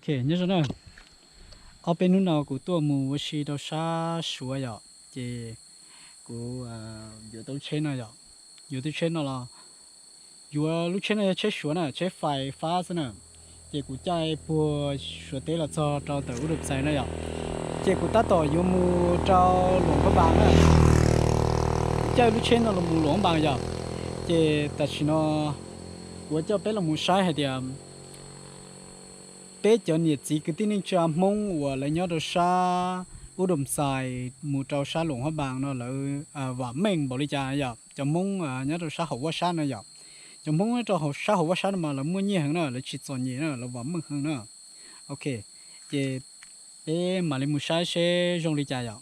Ok, nyob zoo na. Ob peb hnub no kuv tuaj mus ua si rau sab Suav yom, ces kuv yuav tau tsheb no yom. Yuav tau tsheb no los yuav lub tsheb no yog tsheb Suav na, tsheb fais fab xwb na. Ces kuv caij puag Suav teb los txog rau ntawm Ub Dum Xais na yom. Ces kuv tab tom yuav mus rau Luam Phab Npas na. Kuv caij lub tsheb no los mus Luam Phab Npas yom. Ces tam sim no kuv coj peb los mus saib hais tias peb cov niam txiv kwv tij neej tsa Hmoob uas lawv nyob rau sab Ub Dum Xais mus rau sab Luam Phab Npas no lawv vam meej npaum li cas yom. Cov Hmoob nyob rau sab hauv Vaj Sab no yom. Cov Hmoob nyob rau sab hauv Vaj Sab no mas lawv muaj nyiaj heev na, lawv tsis txom nyem na, lawv vam meej heev na. Ok, ces peb mam li mus saib seb zoo li cas yom.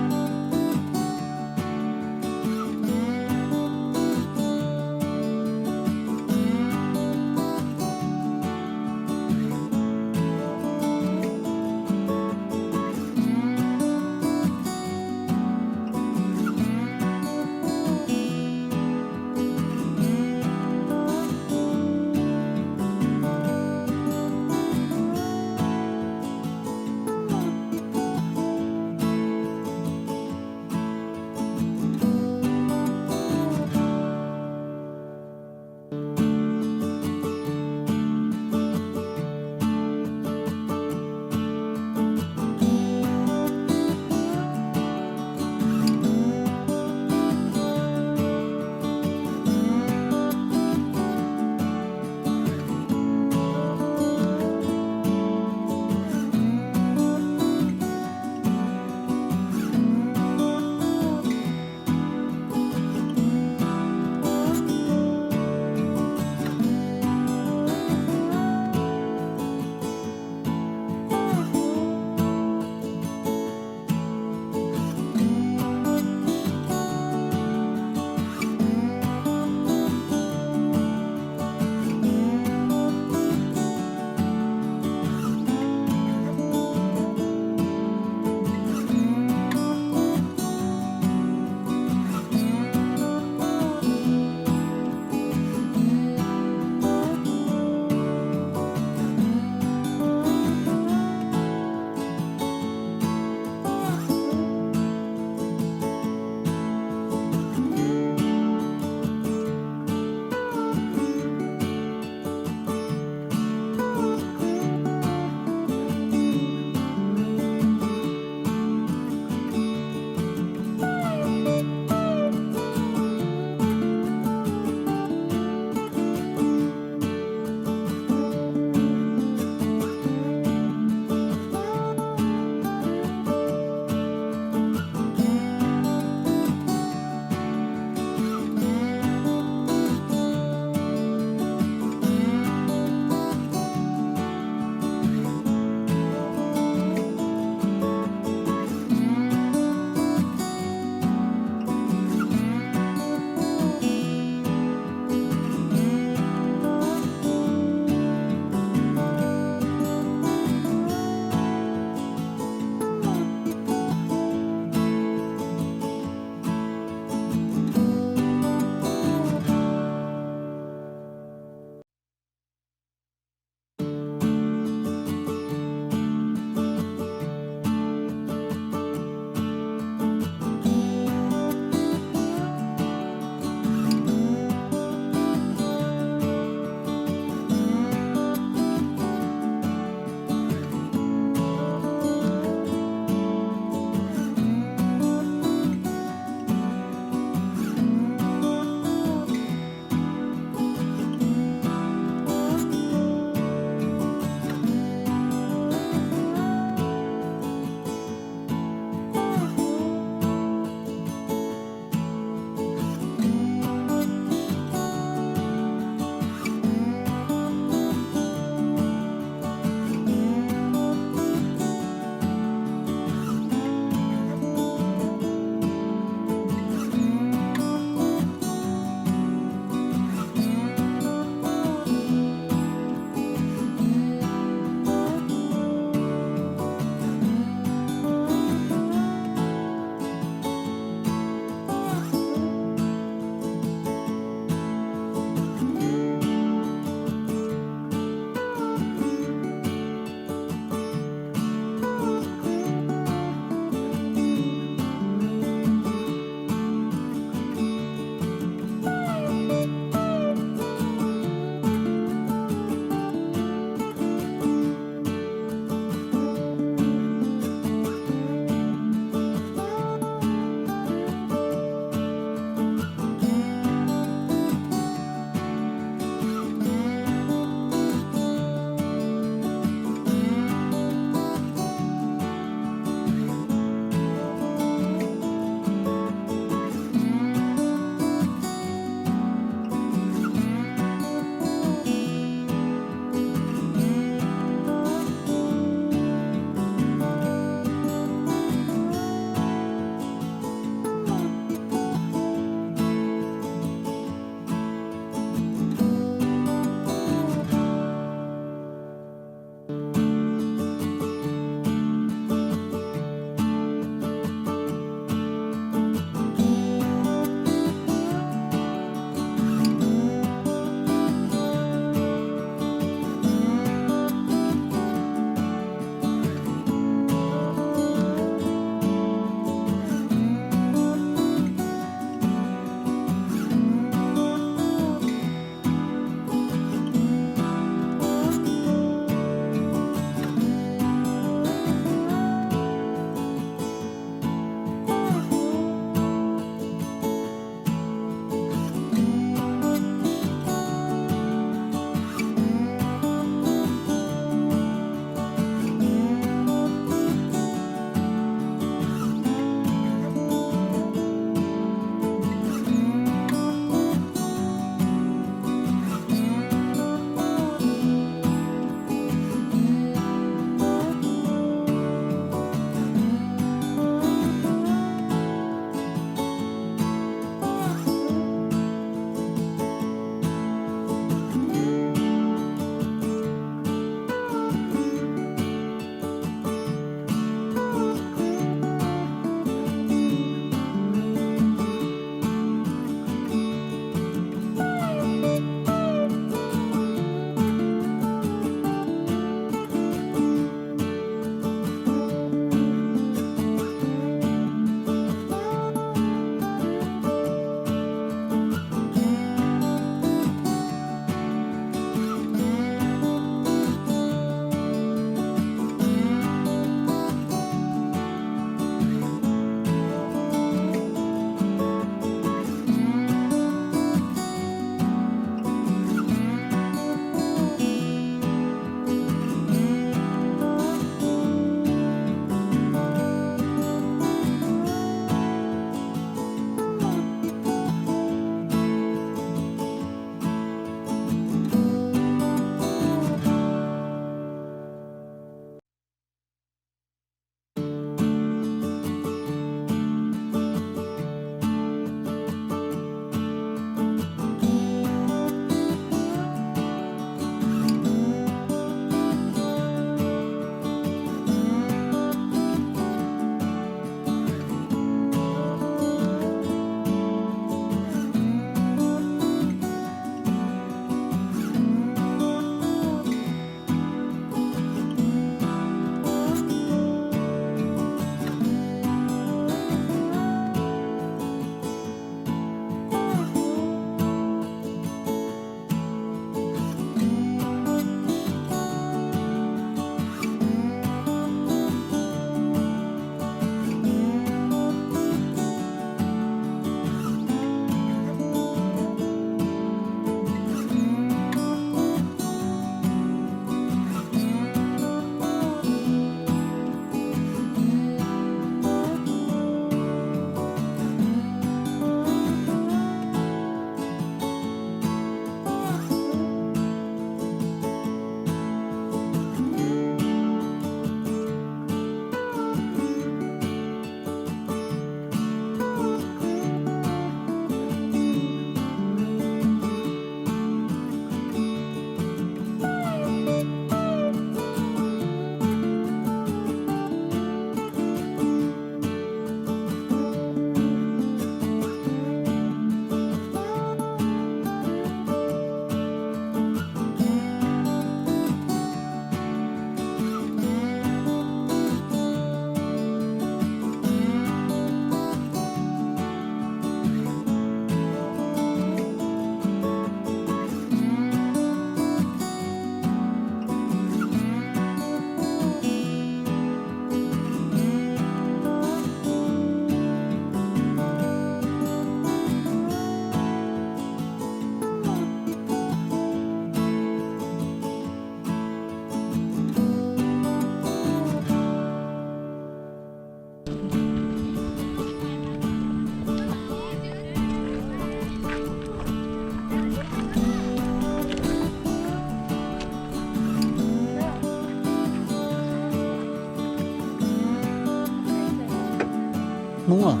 Hmoob os.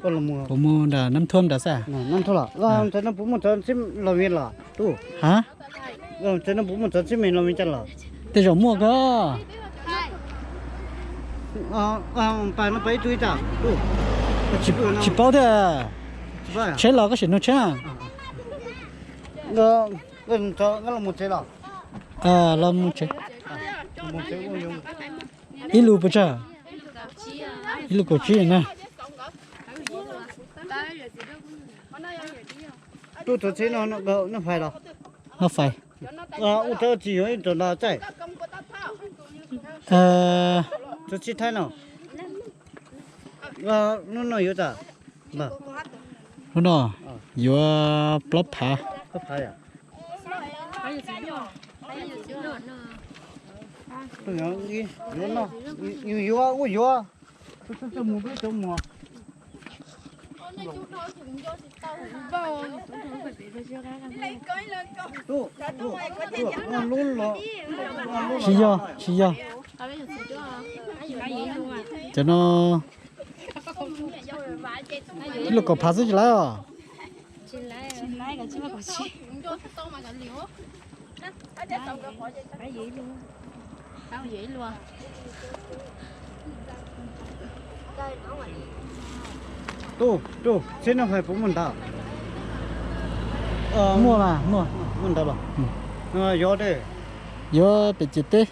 Puas mus nram Nab Thuam nram xwb? Ha? Tej zaum muaj ko. Tsis paub thiab. Tsheb los koj sim nug tsheb. Los mus tsev. Ib lus puas tsawg? Ib lus kaum tsib na. Tub, txawv tsheb no fais los? No fais. Ua txawv tsis yuav ib txawv no txaij. Txawv tsheb thaib no. Hnub no yuav tas. Hnub no yuav plaub phav. Yuav, yuav, yuav. Tsis yog, tsis yog. Cov no ib lus kaum phav xwb tsis laib os. Tub, tub, tsheb no fais puas muaj ntawv? Muaj mas, muaj. Muaj ntawv los? Yuav, yuav pem ciam teb.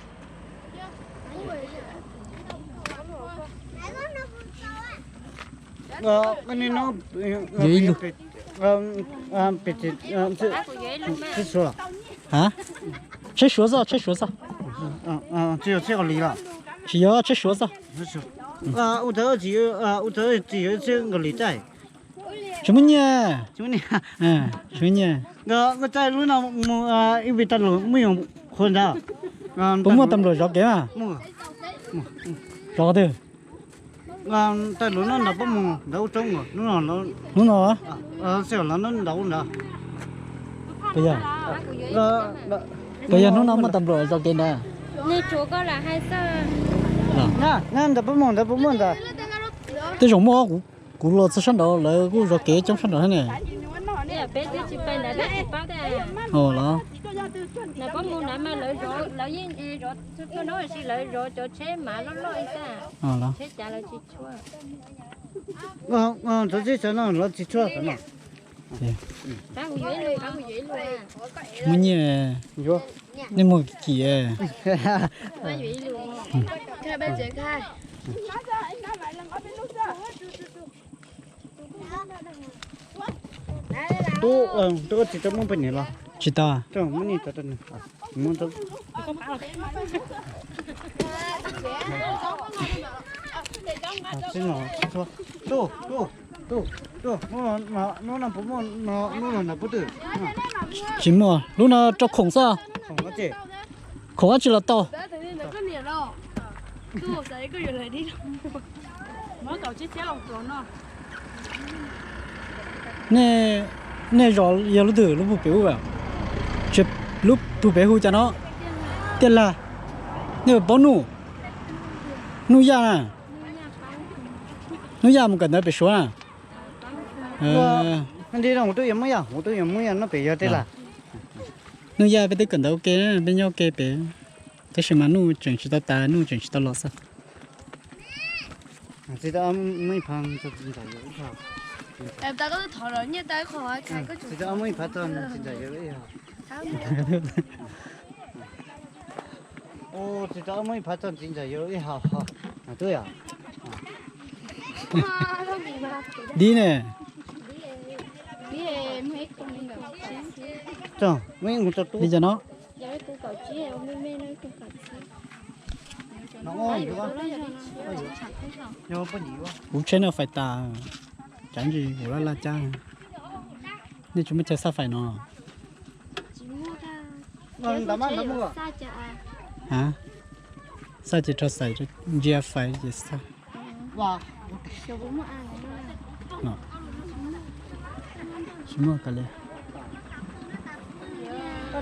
Yuav ib lus. Tsheb Suav xwb, tsheb Suav xwb. Tsis yog tsheb Suav xwb. Tsis muaj nyiaj. Tsis muaj nyiaj. Nkawd txaij lub no mus ib vij tag lus muaj yoos qhuav ntawd. Puas muaj tas npluam zov kev mas? Zov qhov twg? Txaij lus no nrad puab mus ntawd ub tsob nkaus hnub no. Hnub no? Xij los no nrad ub ntawd. Puas yog? Puas yog hnub no muaj tas npluam zov kev ntawd? Ntawd puab mus ntawd puab muaj ntawd. Tej zaum muaj, kuv los txog sab nraud lawv kuj zov kev coob sab nraud thiab ne. Los? Txawv tsheb no lawv tsis tshua. Muaj nyiaj, nej muag kim. Tub, tub tsis tau muaj poj niam los? Tsis tau. Tub, tub, tub, hnub no puas muaj, hnub no ntawm puab twg? Tsis muaj, lub no rau khoom xwb. Khoom dab tsi los tau. Nej, nej zos yog lub twg, lub puag pem ub? Lub puag pem hu cas no? Tiaj Lag. Nej puas paub Nuj? Nuj Yaj na. Nuj Yaj mus kawm ntawv pem Suav na. Kuv twb yuav muab yaj, kuv twb yuav muab yaj no pem yog Tiaj Lag. Nuj Yaj peb twb kawm ntawv ua ke, peb nyob ua ke pem, tab sis mas Nuj tseem tsis tau tas, Nuj tseem tsis tau los xwb. Tsis tau muaj ib phav txog ntxiv ntawm yus ib hau. Twb yog dib ne. Li cas no? Kuv tsheb no fais tas, cav ntsis kuv laj laj cab. Nej tsis muaj chaw xaj fais no? A, xaj ces rau xais, ntsia fais ces xaj. Tsis muaj kav liam. Tsis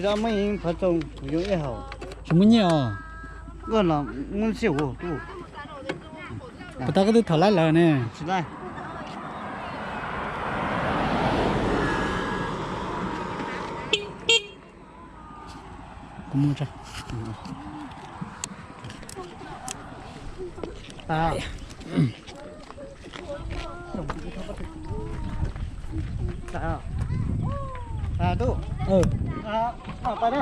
tau muaj ib phav txoos, kuv yuav ib hauv. Tsis muaj nyiaj os. Koj los muab xiab ua kuv. Puas tau koj twb thom laib lawm ne? Tsis laib. Kuv mus tso. Tau. Tau. Tau, tub. Pais na.